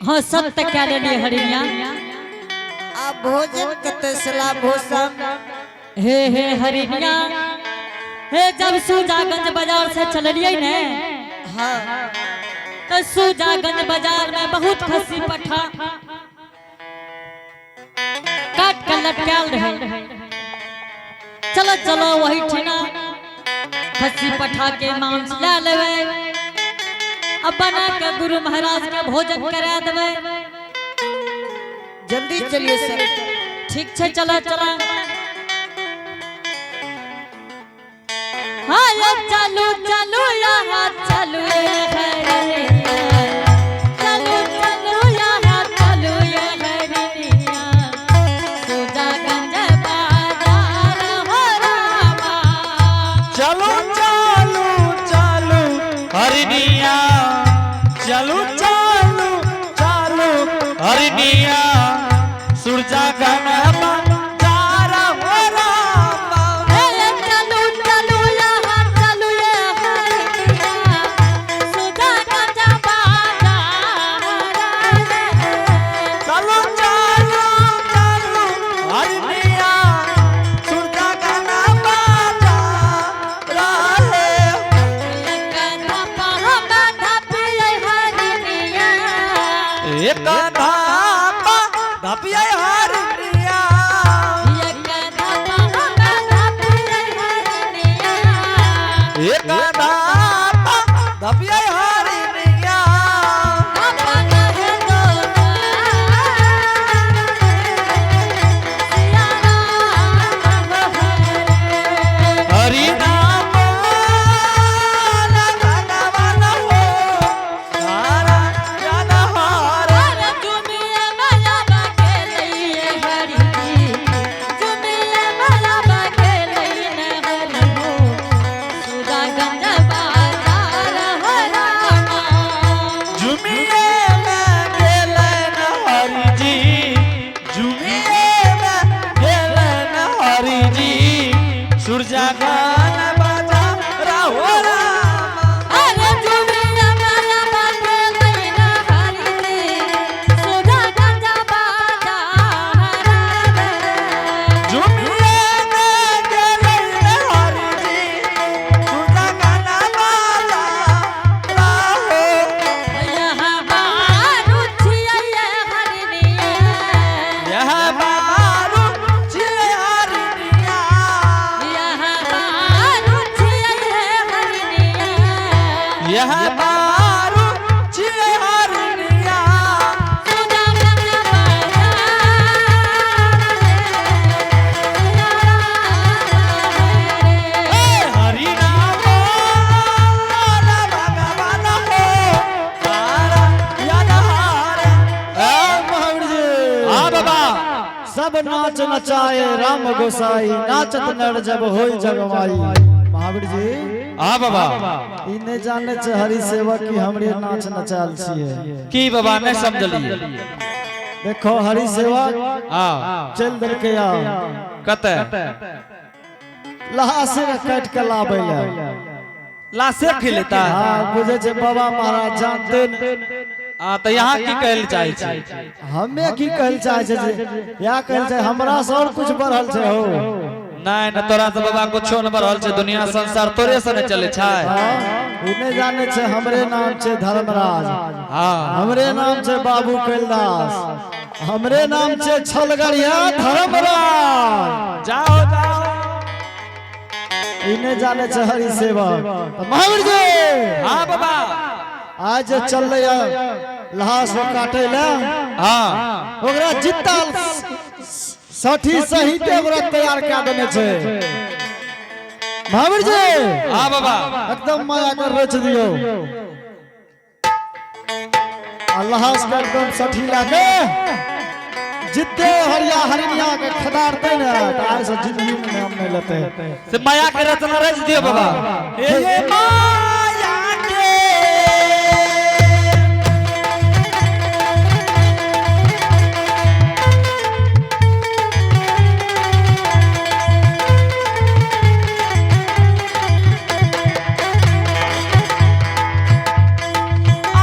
हाँ, सत्य कह लेलिए हरिणिया। आ भोजन कते सला भोसन? हे हे हरिणिया, हे जब सुजागंज बाजार से चललिए ने, तो सुजागंज बाजार में बहुत खसी पठा काट कर लटकाल रहे। चलो चलो, वही ठिना खसी पठा के मांस ले लेवे, अब बना के गुरु महाराज के भोजन करा देवे। जल्दी चलिए सर। ठीक छे, चलो चलो। हाँ ये चलू चलू यहाँ चलू ये हरिणिया, चलू चलू यहाँ चलू ये हरिणिया, सुजागंज बाजार हो रामा। चलो चालू चालू हरिनिया, चलो चालू चालू हरिनिया, सुरजा गन बाजार हो रामा। हे चलू चलू यहाँ चलू ये हरिणिया, सुजागंज बाजार। चलो चालू चालू हरिनिया, सुरजा गन बाजार रे। एक धापा धापिया हरिनिया, एक धापा धापिया हरिनिया। हरि नाम भगवान हो सारा जन हर। झुमिए में गेलन हरि जी, झुमिए में गेलन हरि जी, सुरजा गान बाजा राहो रामा। झुमिए में गेलन हरि जी, सुरजा गान बाजा राहो। यह बारू छिए हरिनिया, यह बारू छिए हरिनिया। हे हरि नाम भगवान हो तारा यन हर। महावीर जी। हाँ बाबा। सब नाच नचाए राम गोसाई, नाचत नर जब होई जगमाई। महावीर जी। हाँ बाबा। ई नहीं जाने छे हरि सेवक की हमरे नाच नचाल छिए। की बाबा, नहीं समझलिए। देखो हरि सेवक, हाँ। चल देलके आ कते? लहासे के काट के लाबै ले। लाशे खिलेता? हाँ, बुझे छे बाबा महाराज जानते न। हाँ, तो यहाँ की कहल चाहे छी? हमे की कहल चाहे छे जे या कहल चाहे हमरा से और कुछ बढ़ल छे हो। नहीं न, तोरा से बाबा कुछो न बढ़ल छै, दुनिया संसार तोरे से नहीं चले छै। हाँ, ई नहीं जाने छे हमरे नाम छे धर्मराज। हमरे नाम छे बाबू कैलदास, हमरे नाम छे छलगढ़िया धर्मराज। जाओ जाओ। ई नहीं जाने छे हरि सेवक। तो महावीर जी। हाँ बाबा। आज जे चललै लहास काटे ले, ओकरा जित्ता साठी सहित ओकरा तैयार कए देने छे महावीर जी। हाँ बाबा। एकदम माया कर रच दियो आ लहास के एकदम साठी लाके जिते हरिया हरिनिया के खदारते ने त आइ से जिंदगी में नाम नहीं लेते। से माया के रचना रच दियो बाबा। हे ये माया के आ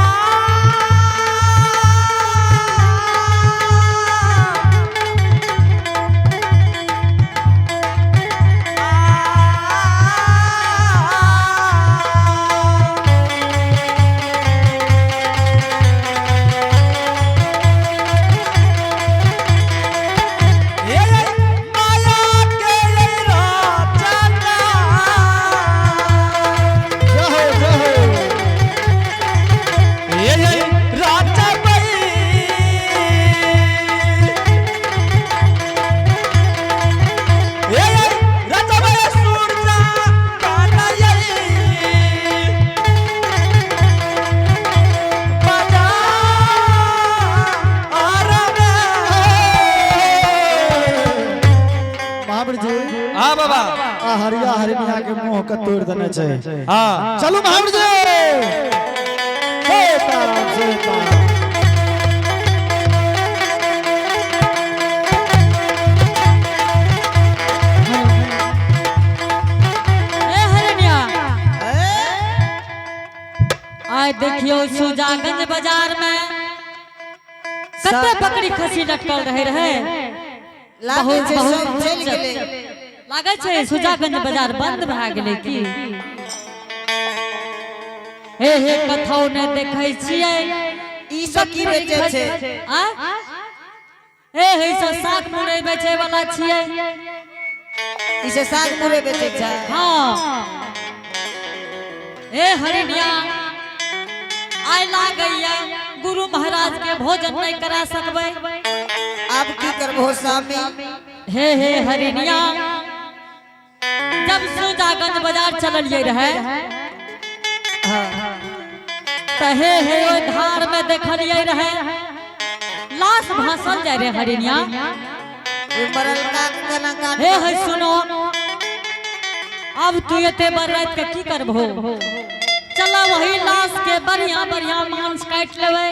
आ हरिया हरिनिया के मुंह के तोड़ देने छै। हाँ। चलू महावीर जी, हे ताराम सीताराम। ए हरनिया, आय देखियो सुजागंज बाजार में कते बकरी खसी लटकल रहे रहे। लागै बहुत छै बहुत सब चलि गेलै। लागै छै सुजागंज बाजार बंद भए गेलै की? हे हे, कथौ ने देखै छियै। ई सब की बेचै छै? आ हे हे, सब साग मुरई बेचै वाला छियै। ई सब साग मुरई बेचै छै? हाँ। ए हरिणिया, आइ लागैया गुरु महाराज के भोजन नहीं करा सकबै। आब की करबो स्वामी? हे हे हरिणिया, जब सुजागंज बाजार चललिए रहे त हे हे ओहि धार में देखलिए रहे लाश भासल जाय रहे हरिणिया। ओहि मरलका के केना काट? हे हे सुनो, अब तू एते बर रात के की करबहो? चला वही लाश के बढ़िया बढ़िया मांस काट लेबै।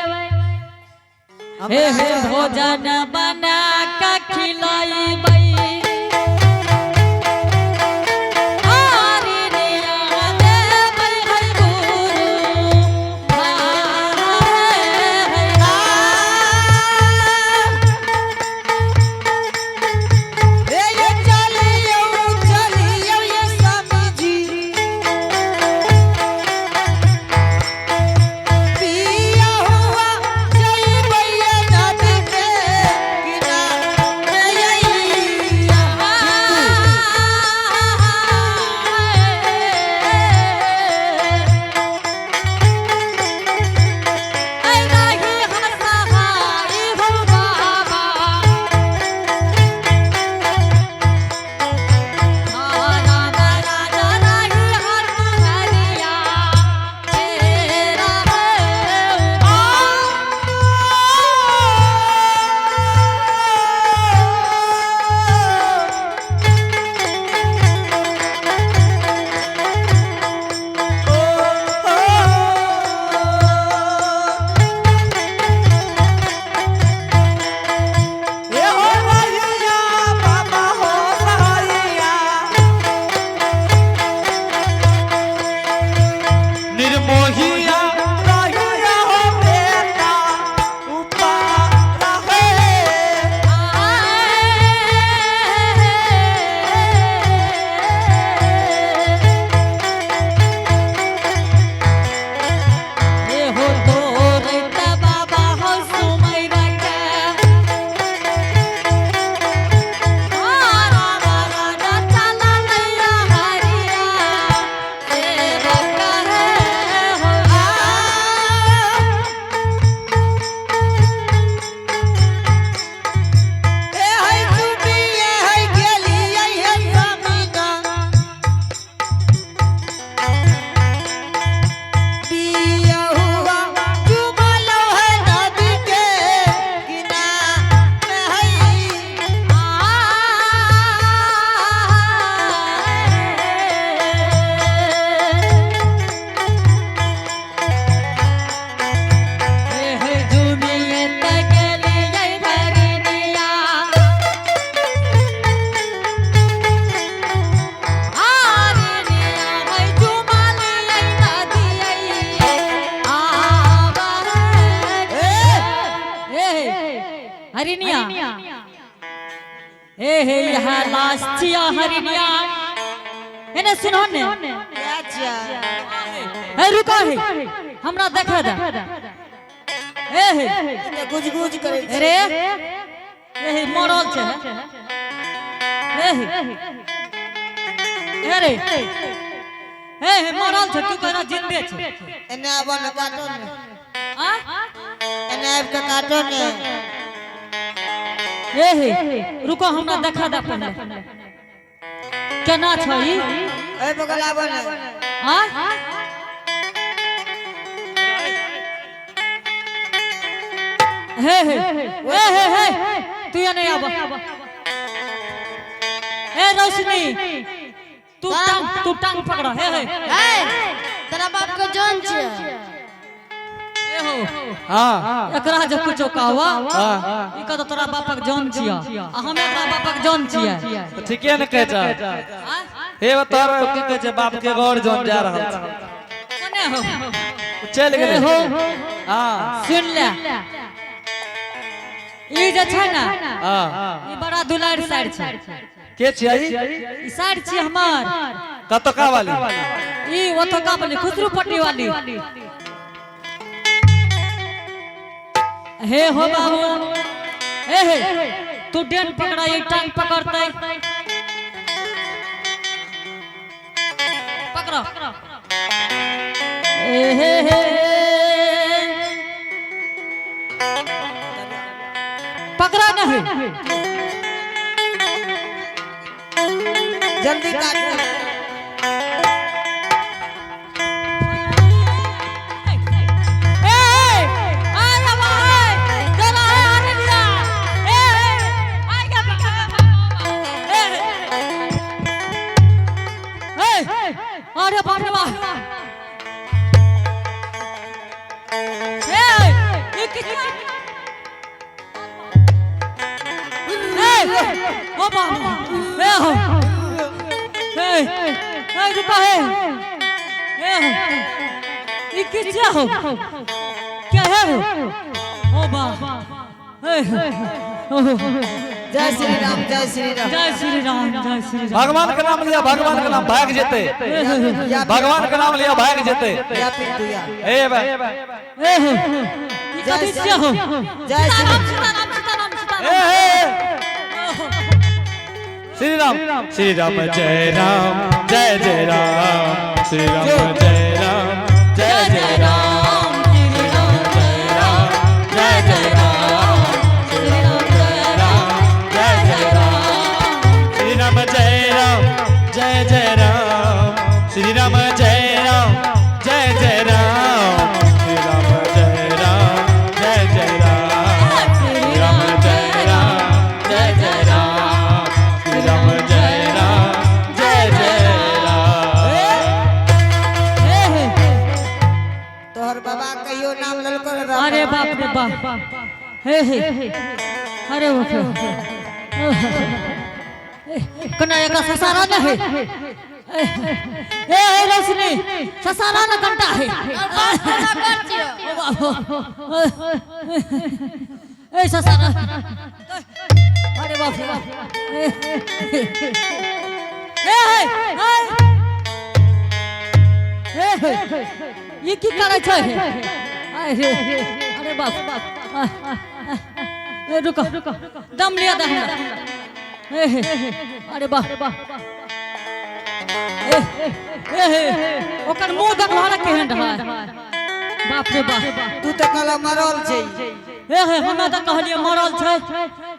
हे हे, भोजन बना के खिलाइबै। हरिणिया देबै है गुरु महाराज। हे ये चलियो चलियो ये स्वामी जी, पिया हुआ जइबै नदी के किनारे यैया। ए हो रहिया बाबा हो सहाइया, निर्मोहिया रहिया हो बेटा ऊपर है। हो तोर बाबा हो सुमैरा के ए है चुपी ए है गेली ए है स्वामी ना, पिया हुआ चुमलो है नदी के किनारे है। हरिनिया, हे हे, यहाँ लाश छिया हरिनिया, एने सुनो ने। क्या छिया? हे रुको, हे हमरा देखा दे। हे हे। ई तऽ गुज गुज करै छै। रे हे हे, मरल छै। हे हे हे रे, हे हे, मरल छै, तू कहना जिंदे छै। एने आबऽ ने, काटो ने। आ एने आबि कऽ काटो ने। हे हे रुको, हमरा देखा दे पहले केना छै ई। एहि बगल आबऽ ने। आ हे हे हे हे हे, तू यहाँ नहीं आब। ए रोशनी। तू टांग पकड़। हे हे। ए, तोरा बाप के जौन छियै। ए हो। हाँ। एकरा जे कुछो कहवा, हाँ। ई कहतो तोरा बापक जौन छियै आ हम एकरा बापक जौन छियै। तऽ ठीके ने कहै छ। आँय? हे तोर की कहै छै बाप के गौर जौन जा रहल छै। कोने हो? चलि ए गेलै। हो। हाँ। सुन ले, ई जे छै ने, हाँ। ई बड़ा दुलार साइड छै। के छियै ई? ई साइड छियै हमर। कतौका वाली? ई ओतौका वाली, खुसरू पट्टी वाली। हे हो बाबू, ए हे, तू डेन पकड़ा, ये टांग पकड़तै। पकड़ो। ए हे हे, पकड़ा नहीं। जल्दी काट। ए ए आ जा भाई, चला है आने दिया। ए ए आ गया, ए ए, अरे बाप रे बाप, ए ये किस, ए ओ बाप, ए हो, ए ए रुका है, ए हो, ये किस हो, क्या है हो, ओ बाप, ए ओ, जय श्री राम, जय श्री राम। जय श्री राम, जय श्री राम। भगवान के नाम लिया, भगवान के नाम, भाग जेते। या। भगवान के नाम लिया, भाग जेते। या पिंटू या। हे बा। ए हो, ये कथी छियै हो? जय श्री सीताराम, सीताराम, सीताराम, ए सीताराम। हे, श्री राम, श्री राम जय राम जय जय राम, श्री राम जय राम जय जय राम, श्री राम जय राम जय जय राम, श्री राम जय राम जय जय राम, श्री राम जय राम जय जय राम, श्री राम जय राम जय जय राम, श्री राम जय राम जय जय राम, श्री राम जय राम जय जय राम, श्री राम जय राम जय जय राम। हे हे। तोहर बाबा कहियो नाम लेलको रे राम? अरे बाप रे बाप, हे हे, अरे बाप रे, कना एका ससारा न है। ए ए रोशनी, ससारा न घंटा है। तोहर बाप के नौकर छियै। ओ बाबो, ए ससारा, अरे बाप रे बाप, ए ए ए ए, ये की करै छै? अरे अरे बाप, ए रुको, दम लिया दे हमरा। ए अरे बाप, ए ए, ओकर मुंह देखला रे, केहन रहै, बाप रे बाप। तू तऽ कहला मरल छै। ए हे, हमे तऽ कहलियै मरल छै,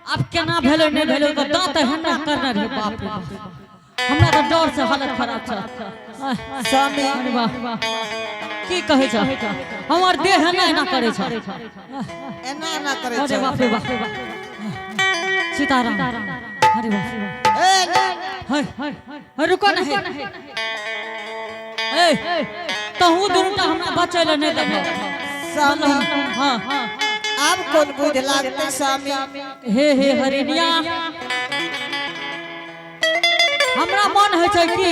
आब केना भेलै नहि भेलै, ओकर दाँत एहन करने रहै, बाप रे बाप, हमरा तऽ डर से हालत खराब छै। स्वामी। अरे वाह, की कहै छ, हमर देह एना एना करै छ। एना एना करै अरे छै। बाप रे बाप, सीताराम, अरे बाप। ए। है है, रुको नहीं, ए तहु दुनूटा हमरा बचै ले नहि देबो। स्वामी। हाँ। आब कोन बुझ लागतै स्वामी? हे हे हरिणिया, हमरा मन होइ छै कि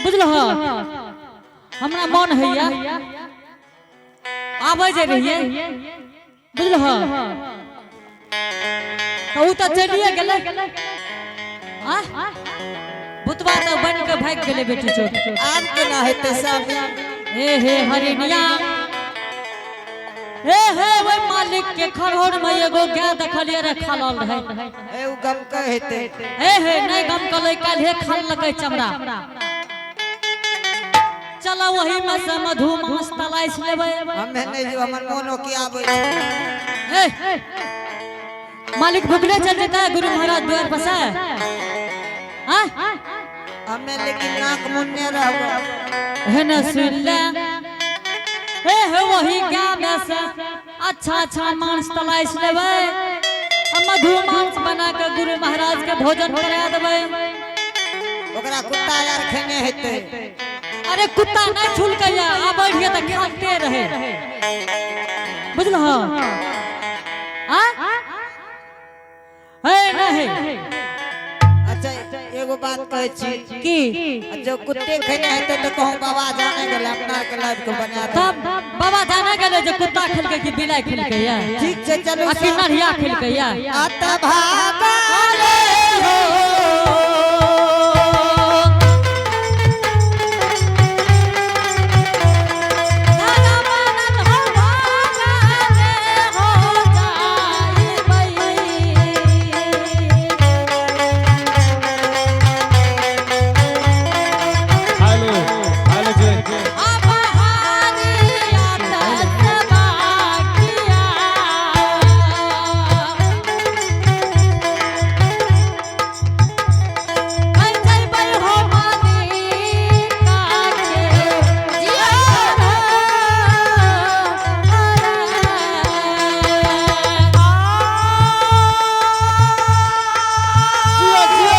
बुझलह, हमरा मन होइया आबै जे रहियै, बुझलह, तऽ ओ तऽ चलिए गेलै आ भुतबा तऽ बनि कऽ भागि गेलै बेटी चोर। आब केना हेतै स्वामी? हे हे हरिणिया, हे हे, ओहि मालिक के खरहोर में एगो गाय देखलियै रे, खालल रहै। ए, उ गम के हेतै। हे हे, नहि गम कलै, काल्हे खालकै चमड़ा। चलो, वही में से मधुमास तलाइस लेबै। हमे नहि जो, हमर मोनो की आबै छै। हे, मालिक भुखले चल जेतै गुरु महाराज द्वार पर से, हाँ? हमे लेकिन नाक मुन्ने रहबो। हे न, सुन ले, हे हे, वही गाय में से अच्छा अच्छा मांस तलाइस लेबै आ मधु मांस बना के गुरु महाराज के भोजन करा देबै। ओकरा कुत्ता यार खेने हेतै। अरे कुत्ता नहीं छुलकै या आबै रहिए तऽ खाते रहे, बुझलहो? आ हे नहीं। अच्छा, एगो बात कहै छी। की? जो कुत्ते खेने हेतै तऽ कहूँ बाबा जाने गेलै, अपना के लाइफ के बना दे। तब बाबा जाने गेलै जे कुत्ता खेलकै कि बिलाइ खेलकै या ठीक छै, चलू। आ कि नढ़िया खेलकै या। अत भागले हो। हेलो हेलो जी। जिया जिया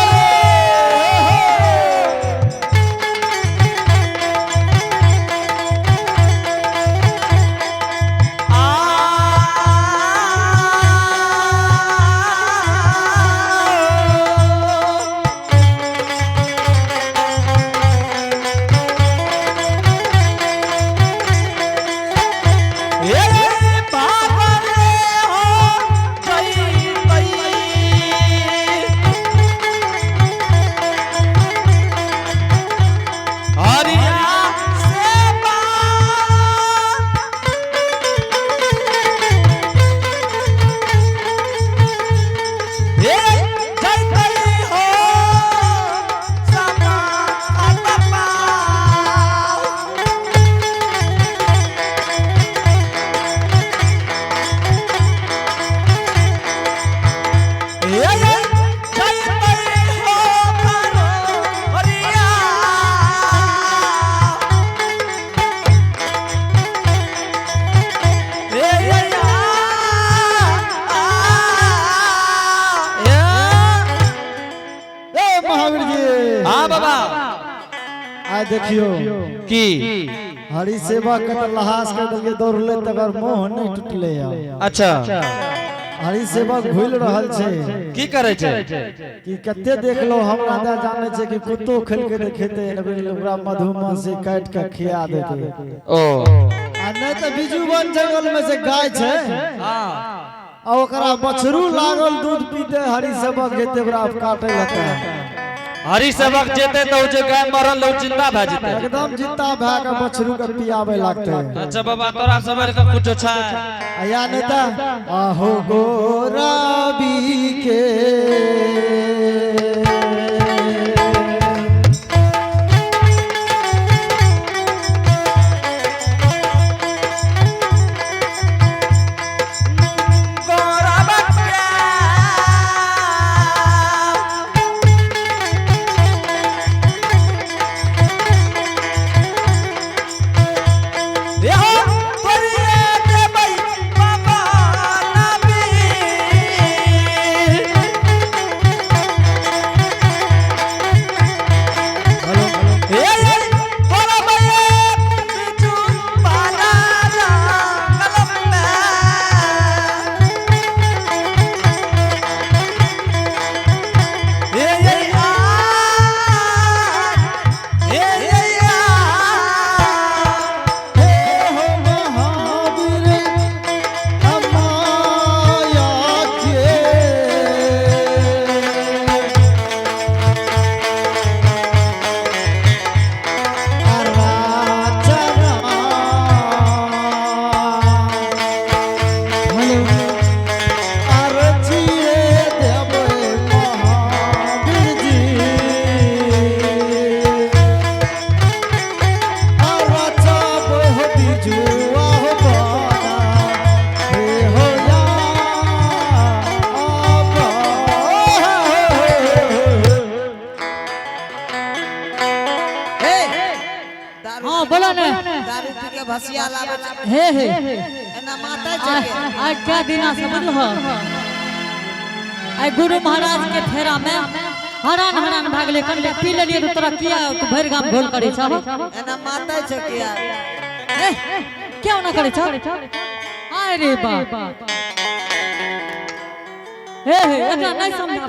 रे। ए महावीर जी। हाँ बाबा। आइ देखियो। की? हरि सेवा के तऽ लहास के देलियै, दौड़ले तकर मोह नहीं टूटले या। अच्छा। हरि सेवक भूल रहल छै। की करै छै? कि कते देखलो, हमरा दा जाने छै कि कुत्तो खेल के देखेते, ओकरा मधुमाछी काटि के खिया देते। ओ। आ नहीं तऽ बिजू वन जंगल में से गाय छै आ ओकरा बछरू लागल दूध पीते, हरि सेवक जेते ओकरा काटे लगता। हरि सेवक जेते तऽ ओ जे गाय मरल रहौ जिंदा भए जेतै। एकदम जिंदा भए के बछरू के पियाबे लगते। अच्छा बाबा, तोरा सब के कुछो छै? आ या नहीं तऽ आहो गोराबी के। हे हो महावीर अमाया के। हे दारू। हाँ, बोलो ने। दारू पी के भसिया लाबै छै। हे हे। एना माता छै के। आइ क्या दिना से, बुझलहो, आइ गुरु महाराज के फेरा में। हरान हरान भागले कने पी लेलिए तो तोरा किया तू भरि गाम घोल करे छह। एना माता छौ किया? ए, क्यों ना करे छह? अरे बाप, हे हे, एकरा नहीं समझा।